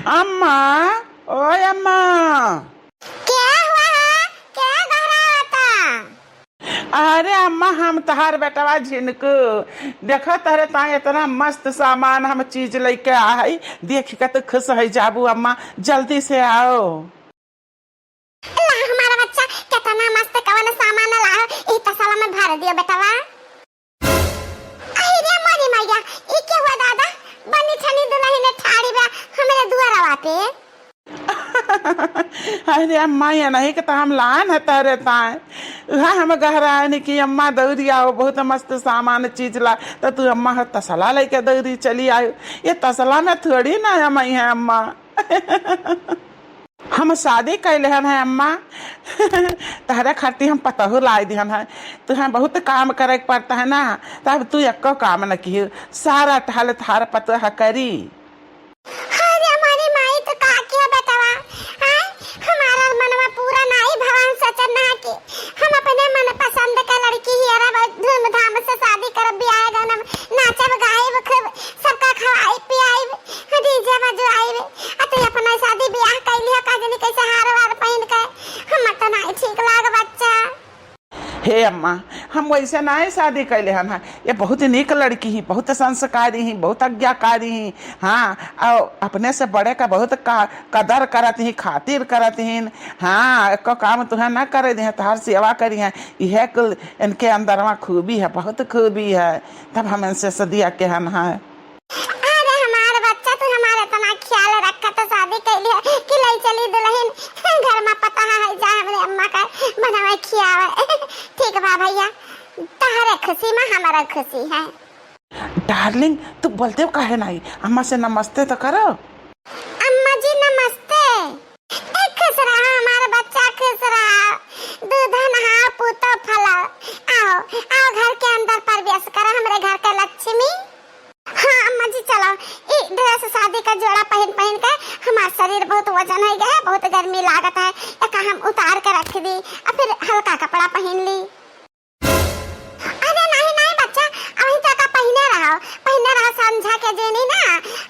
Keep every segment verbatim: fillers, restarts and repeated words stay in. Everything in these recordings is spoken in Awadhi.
अम्मा, ओए अम्मा। क्या हुआ है? क्या घबरावता? अरे अम्मा, हम तहार बेटवा झिनकू, देखा तहरे ताई इतना मस्त सामान हम चीज लइके आ हई, देख के तू खुश होइ जाबू अम्मा, जल्दी से आओ। ला हमारा बच्चा, कितना मस्त कवन सामान ला, ई तसला में भर दियो बेटवा। अहि रे मोरी मैया, ई के हुआ दादा? बनी ठनी दुलहिन ठाड़ी बा हमरे दुआरवा पे। अरे अम्मा, ये नहीं कि तो हम लान है तहरे ताए। उहा हम गहरायन कि अम्मा दौरी आओ, बहुत मस्त सामान चीज ला, तो तू अम्मा हो तसला लइके दौरी चली आयो। ये तसला में थोड़ी ना हम आई हैं अम्मा। हम शादी कैले हन है अम्मा। तहरे खातिर हम पतोहू लाई दिहन है। तुहें बहुत काम करे के पड़ता है ना, तब तू एको काम न किहू, सारा टहल थार पतोह करी। अरे हमारी माई तो का किया बेटवा, हाँ? हमारा मनवा पूरा नाई भगवान सचन ना कि हम अपने मन पसंद के लड़की हियरा बहुत धूमधाम से शादी करब, बियाह गनम नाचब गाइब, खूब सबका खवाई पियाइब, डीजे बजवाइब। आ तू अपना शादी बियाह कैली हो, का जानी कैसे हार वार पहिन के, हमर तो नाई ठीक लाग बच्चा। हे अम्मा, हम वैसे नाई शादी कैले हन, हाँ। ये बहुत नीक लड़की ही, बहुत संस्कारी ही, बहुत आज्ञाकारी ही, हाँ। और अपने से बड़े का बहुत का, कदर करत ही, खातिर करत ही, हाँ। एको काम तुहें ना करे दिहे, तहार सेवा करी है, यह कुल इनके अंदरवा खूबी है, बहुत खूबी है, तब हम इनसे सदिया के हन, हाँ। अरे हमार बच्चा, तू हमार इतना ख्याल रखत शादी कैली है कि लई चली दुलहिन घर में पता है जा हमरे अम्मा का बनावे खियावे। ठीक बा भैया, तहरे खुशी में हमारा खुशी है। डार्लिंग, तू बोलते हो काहे नहीं? अम्मा से नमस्ते तो करो। अम्मा जी नमस्ते। ए, खुश रहा हमार बच्चा, खुश रहा। दूध नहाओ, पूतो फलो। आओ, आओ घर के अंदर प्रवेश करो, हमरे घर के लक्ष्मी। हाँ अम्मा जी, चलो, ई ड्रेस शादी का जोड़ा पहिन पहिन के हमार शरीर बहुत वजन होइ गया है, बहुत गर्मी लागत है, एका हम उतार के रख दी, और फिर हल्का कपड़ा पहिन ली। अरे नहीं, नहीं बच्चा, अभी तो का पहिने रहो, पहिने रहो संझा के जेनी ना,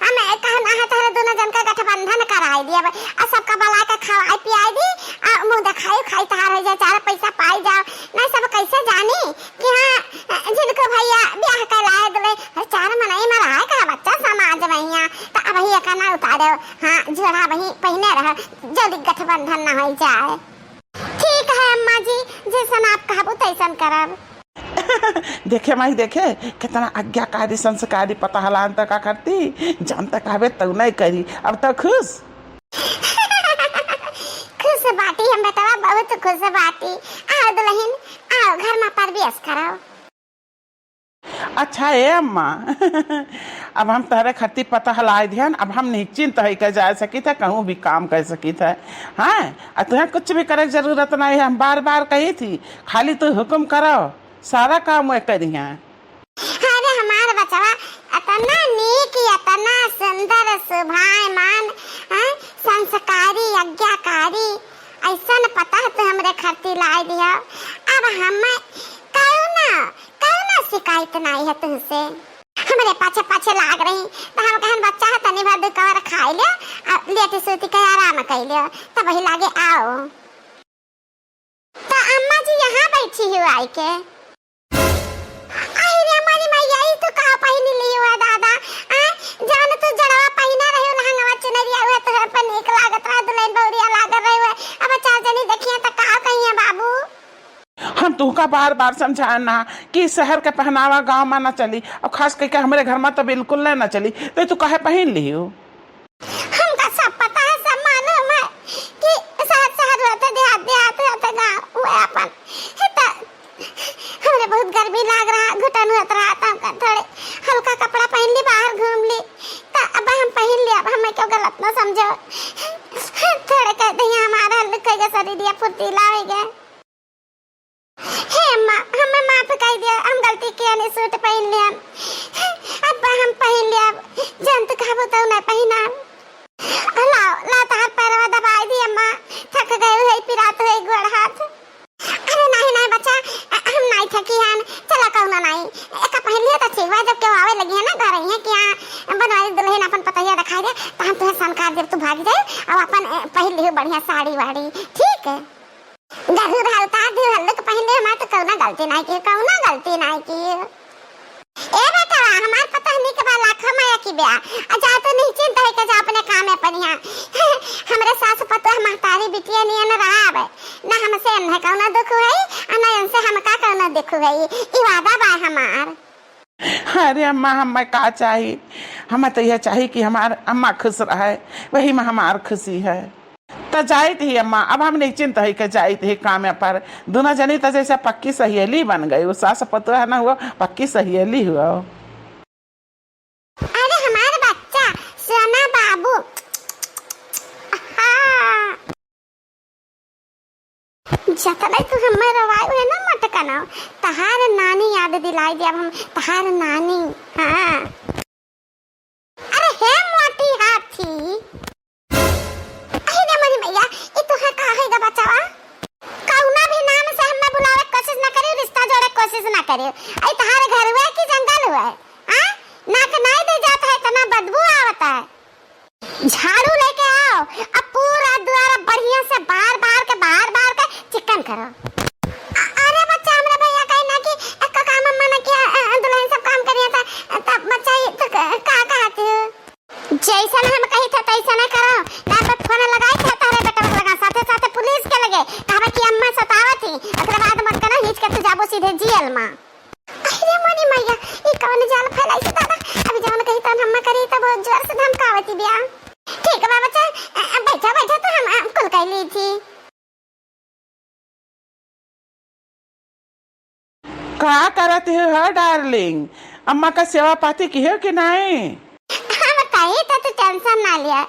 हम कहन आहा तोहरे दोनों जन का गठबंधन कराई दिया, आ सबका बुला के खवाई पियाई दी, आ मुँह देखाई खाई तहार होइ जाए, चार पैसा पाई जाओ, नहीं सब कैसे जानी कि हाँ, झिनकू भैया ब्याह के लाए दुले, अरे चार मनई में रहा का बच्चा समाज में हियाँ, तो अबही एका ना उतारे, हाँ, जोड़ा वही पहिने रहो, जल्दी गठबंधन ना होइ जाए। ठीक है अम्मा जी, जैसन आप कहबू तैसन करब। देखे माई, देखे, कितना आज्ञाकारी, संस्कारी पता हलान तक का करती, जौन तक कहबे तौने करी। अब तो खुश? खुश बाटी हम बेटवा, बहुत खुश बाटी। आओ दुलहिन, आओ घर में प्रवेश करो। अच्छा ए अम्मा, अब हम तहरे खातिर पता हलाए दिहन, अब हम निश्चिंत होइ के जाए सकित है, कहूँ भी काम कर सकित है। हाँ, आ तुहें कुछ भी करे के जरूरत नहीं है, हम बार बार कही थी, खाली तू हुकुम करो, सारा काम वे करी हैं। अरे हमार बचवा, इतना नीक, इतना सुंदर, शोभायमान, हाँ, संस्कारी, आज्ञाकारी, ऐसन पता है तू हमरे खातिर लाए दिया। अब हम कौनो, कौनो शिकायत नहीं है तुमसे। हमरे पाछे पाछे लाग रही, तो हम कहन बच्चा है तनी भर दू कवर खाई ले, आ लेटी सूती के आराम कर ले, तब वही लागे आओ। तो अम्मा जी यहाँ बैठी हो आई के। आई रे हमारी मैया, ई तू का पहिन ली हुआ दादा? आ, जान तू जड़वा पहिना रहे हो, लहंगवा चुनरिया हुआ, तोहर पर नीक लागत रहा, दुल्हन बहुरिया लागत रहे हुए। अब चार जनी देखिए तो का कहिए बाबू? हम तुहका बार बार समझाए ना कि शहर के पहनावा गाँव में ना चली, और खास करके हमरे घर में तो बिल्कुल नहीं ना चली, तो तू काहे पहिन ली हो? हमका सब पता है, सब मालूम है कि शहर शहर होते, देहात देहात होते, गाँव हुए अपन। है तो हमरे बहुत गर्मी लाग रहा, घुटन होत रहा, तो हमका थोड़े हल्का कपड़ा पहिन ली, बाहर घूम ली, तो अब हम पहिन ली। अब हमें क्यों गलत ना समझो, थोड़े कह दिया हमारा हल्का के शरीर या फुर्तीला हो गया। हे अम्मा, हमें माफ कर दिया, हम गलती किया ने सूट पहिन लिया। अब हम पहिन लिया, जौन तू कहबो तो नहीं पहिना। लाओ, लाओ तहार पैरवा दबाई दी अम्मा, थक गए हुए, पिरात हुए गोड़ हाथ। अरे नहीं, नहीं बच्चा, हम नहीं थकी हन, चला कौनो नहीं, एका पहिन लिया तो ठीक बा, जब केहू आवे लगी है ना घर, यहाँ कि हाँ बनवारी दुल्हन अपन पतोहिया दिखाई दे, तो हम तुहे संकार जब तू भाग जाए, अब अपन, ए, पहिन लिहू बढ़िया साड़ी वाड़ी, ठीक है? गरहू रहल, तार दिहू, हल्लुक पहिन ले, हमार तो कौनो गलती नाहीं की, कौनो गलती नाहीं की। ए बेटवा, हमार पतोह निक बा, लाखों माया की बा। आ जा तू निश्चिंत होइके जा अपने काम में पनिया। हमरे सास पतोह महतारी बिटिया नियन रहाब। ना हमसे एन्हे कौनो दुख होई, आ ना एनसे हमका कौनो दुख होई। ई वादा बा हमार। अरे अम्मा, हमें का चाही? हमें तो यह चाही कि हमार अम्मा खुश रहे, वही में हमार खुशी है। त जाइत ही अम्मा, अब हम निश्चिंत होइके जाइत ही कामे पर। दुनो जनी त जैसे पक्की सहेली बन गई, उ सास पतोह न हुआ, पक्की सहेली हुआ। अरे हमार बच्चा, सोना बाबू। हाँ। जतने तू हमें रोवाई हुए ना मटकनो, तहार नानी याद दिलाई दिया हम, तहार नानी। हाँ। अरे हे मोटी हाथी। अरे रे मोरी मैया, ई तोहे का है गा बचावा? कौना भी नाम से हमें बुलावे के कोशिश ना करियो, रिश्ता जोड़े के कोशिश ना करियो। आई तहार घर हुए कि जंगल हुए? आ? नाक नाई दे जात है, इतना बदबू आवत है। झाड़ू लेके आओ, अब पूरा द्वार बढ़िया से बाहर बाहर के, बाहर बाहर के चिकन करो। अ-, अरे बच्चा, हमरा भैया कहे ना कि एक्को काम अम्मा ना किया, अ, अ, दुल्हन सब काम करिए था, तब बच्चा ये तो क-, का कहते हो? जैसन हम कही था तैसने करो, ना तो फोन लगाई था तारे बेटा लगा, साथे साथे पुलिस के लगे, कहबे कि अम्मा सतावत ही, ओकरे बाद मत करो, हिच के तू जाबो सीधे जेल मा। अरे मोरी मैया, ई कौन जाल फैलाई से दादा? अभी जवन कही तवन हम्मा करी त बहुत जोर से धमकावती बिया। ठीक बा बच्चा, अ, अ, बैठा, बैठा, तो हम, हम कुल कह ली थी। का करत हो, हो डार्लिंग? अम्मा का सेवा पाती किहो कि नहीं? हम कही तो तू टेंशन ना लिया,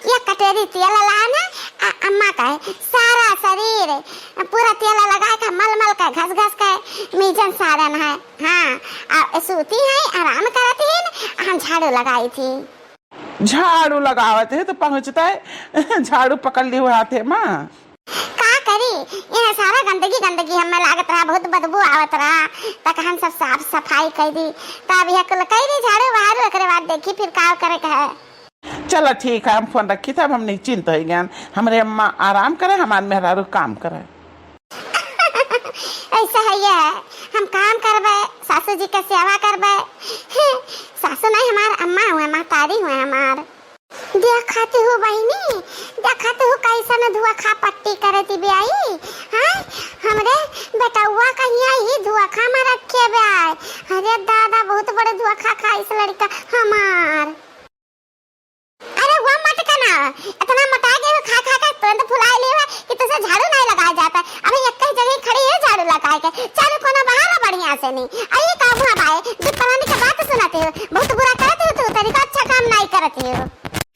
ये कटेरी तेल लाना, आ, अम्मा का है, सारा शरीर पूरा तेल लगा के मल मल के घस घस के मीजन सारन है। हाँ, आ सूती है, आराम करत ही, हम झाड़ू लगाई थी। झाड़ू लगावत है तो पहुँचता है, झाड़ू पकड़ ली हुआ हाथे मा। का करी, ये सारा गंदगी गंदगी हमें लागत रहा, बहुत बदबू आवत रहा, तक हम सब साफ सफाई कर दी, तब यह कुल कर दी झाड़ू बहारू, एकरे बाद देखी फिर का करे के है। चला ठीक है, हम फोन रखी था, अब हम निश्चिंत हो गए, हमरे अम्मा आराम करे, हमार मेहरारू काम करे। ऐसा है ये, हम काम करबे, सासू जी के सेवा करबे। सासू नहीं, हमार अम्मा हुए, महतारी हुए हमार। देखत हूँ बहिनी, देखत हूँ कैसन धुआखा पट्टी करे दी बियाई, हाँ? हमरे बेटउआ कहिया ही धुआखा में रखे बे आए। अरे दादा, बहुत बड़े धुआखा खाइस लड़का हमार। अरे वो मत कना, इतना मोटा गए हो, खा खा के तुरंत फुला ले हो कि तुझसे झाड़ू नहीं लगाया जाता। अभी एक ही जगह खड़ी है झाड़ू लगाए के, चालू कोना बाहर है बढ़िया से नहीं। अरे का हुआ भाई, दो परानी के बात सुनाते हो, बहुत बुरा करते हो तू, तरीका अच्छा काम नहीं करते हो।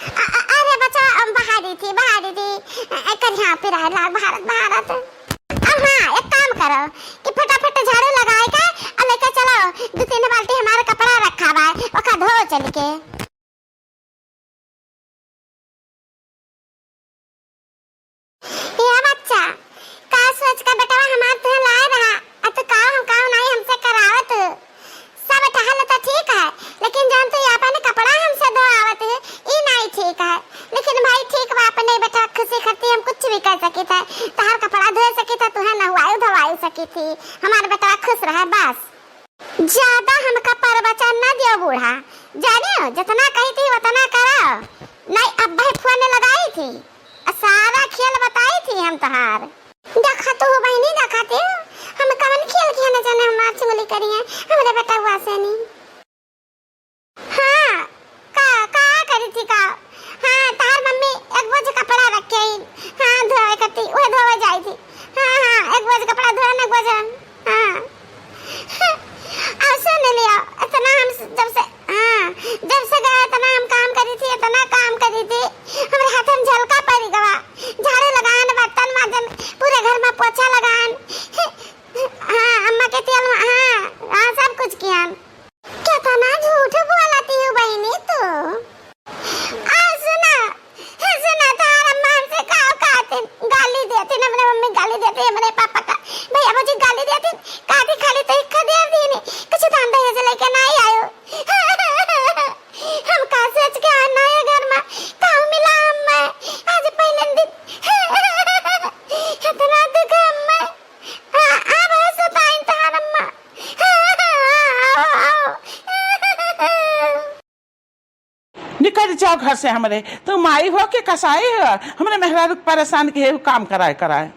अ-, अ-, अरे बच्चा, हम बाहरी थी, बाहरी थी, अ, अ, कर यहाँ पे रह ला, भारत, भारत। अब हाँ, एक काम करो कि फटाफट झाड़ू लगाए के और लेके चलो, दो तीन बाल्टी हमारा कपड़ा रखा बा, ओका धो चल के। ए बच्चा, का सोच का बेटवा हमार तुहे लाए रहा, आ तू काव हम काव नाई हमसे करावत। सब टहल तो ठीक है, लेकिन जौन तू अपन कपड़ा हमसे धोआवत है, ई नाई ठीक है। लेकिन भाई ठीक बा, अपने बेटवा खुशी खातिर हम कुछ भी कर सकित है, तहार कपड़ा धो सकित है, तुहे नहवाई धोवाई सकित ही, हमार बेटवा खुश रहे बस। ज्यादा हमका प्रवचन ना दियो बूढ़ा, जानियो जितना कही थी उतना करो, नहीं अब भाई फोन लगाई थी, आ सारा खेल बताई थी हम तहार। देखा तू हो बहिनी, देखा तू, हम कवन खेल खेलने जाने हमार चुगली करिए, हमरे बेटवा से नहीं। हाँ, का, का करी थी का? हाँ, तहार मम्मी एक बोझ कपड़ा रखे ही। हाँ, धोवे करती, वह धोवे जाई थी। हाँ, हाँ, एक बोझ कपड़ा धोए ना, एक बोझ, हाँ। और सुन लिया, इतना हम स-, जब से, हाँ, जब से गए इतना हम काम करी थी, इतना काम करी थी, हमरे हाथ में झलका पड़ी गवा। झाड़ू लगान, बर्तन माजन, पूरे घर में पोछा लगान। हाँ, अम्मा के तेल में, हाँ, हाँ, सब कुछ किया। केतना झूठ बोलती हो बहिनी तू। आ सुना, हे सुना, तार अम्मा हमसे का कहते, गाली देते, हमरे मम्मी गाली देते, हमरे पापा का, भैया भौजी गाली देते, कहती खाली तो एक खदेड़ दी ने, कुछ दान दहेज लेके नहीं आयो। हम का सोच के आ नया घर में, का मिला निकल जाओ घर से हमरे। तू माई हो कि कसाई हो? हमरे मेहरारू के परेशान किहे हो काम कराए कराए।